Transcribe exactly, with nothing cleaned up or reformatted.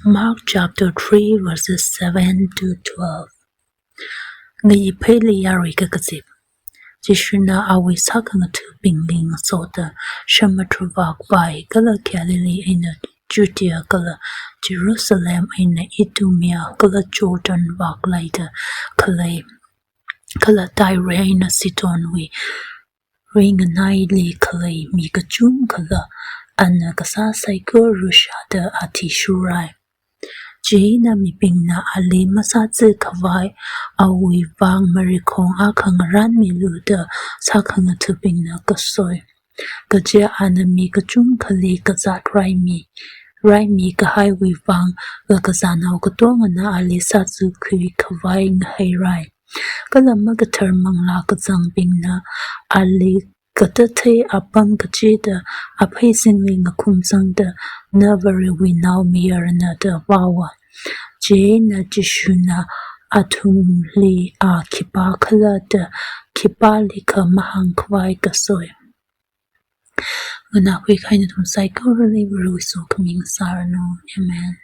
Mark chapter three, verses seven to twelve. Ngayi pheili yarui kakazip. Jishuna awui sākhangathabingli ngasoda, Samudra vākvai kala Galilee eina Judea kala Jerusalem eina Idumea kala Jordan vāklaida khalei, kala Tyre eina Sidonwui ringanaili khalei mi kachungkhala ana kasā saikora shāda athishurrai. Chieina mibingna ali masāzakhavai awui vang marikhong akha ngaranmilu da sākhangathabingna kasoi. Kaje ana mi kachungkhali kazāt raimi, raimi kahaiwui vang kakazānao katongana ali sāzakhuikhavai ngahairai. Kala makathar manglā kazangbingna ali katathei apam kachida aphei singli ngakhum zangda, na Varewui Naomayarana da vāva. Chieina Jishuna athumli a khipākhala da khipālikha mahāngkhavai kasoi. Nganākhui kahai nathum saikorali Varewui sokhami ngasāranu. Amen.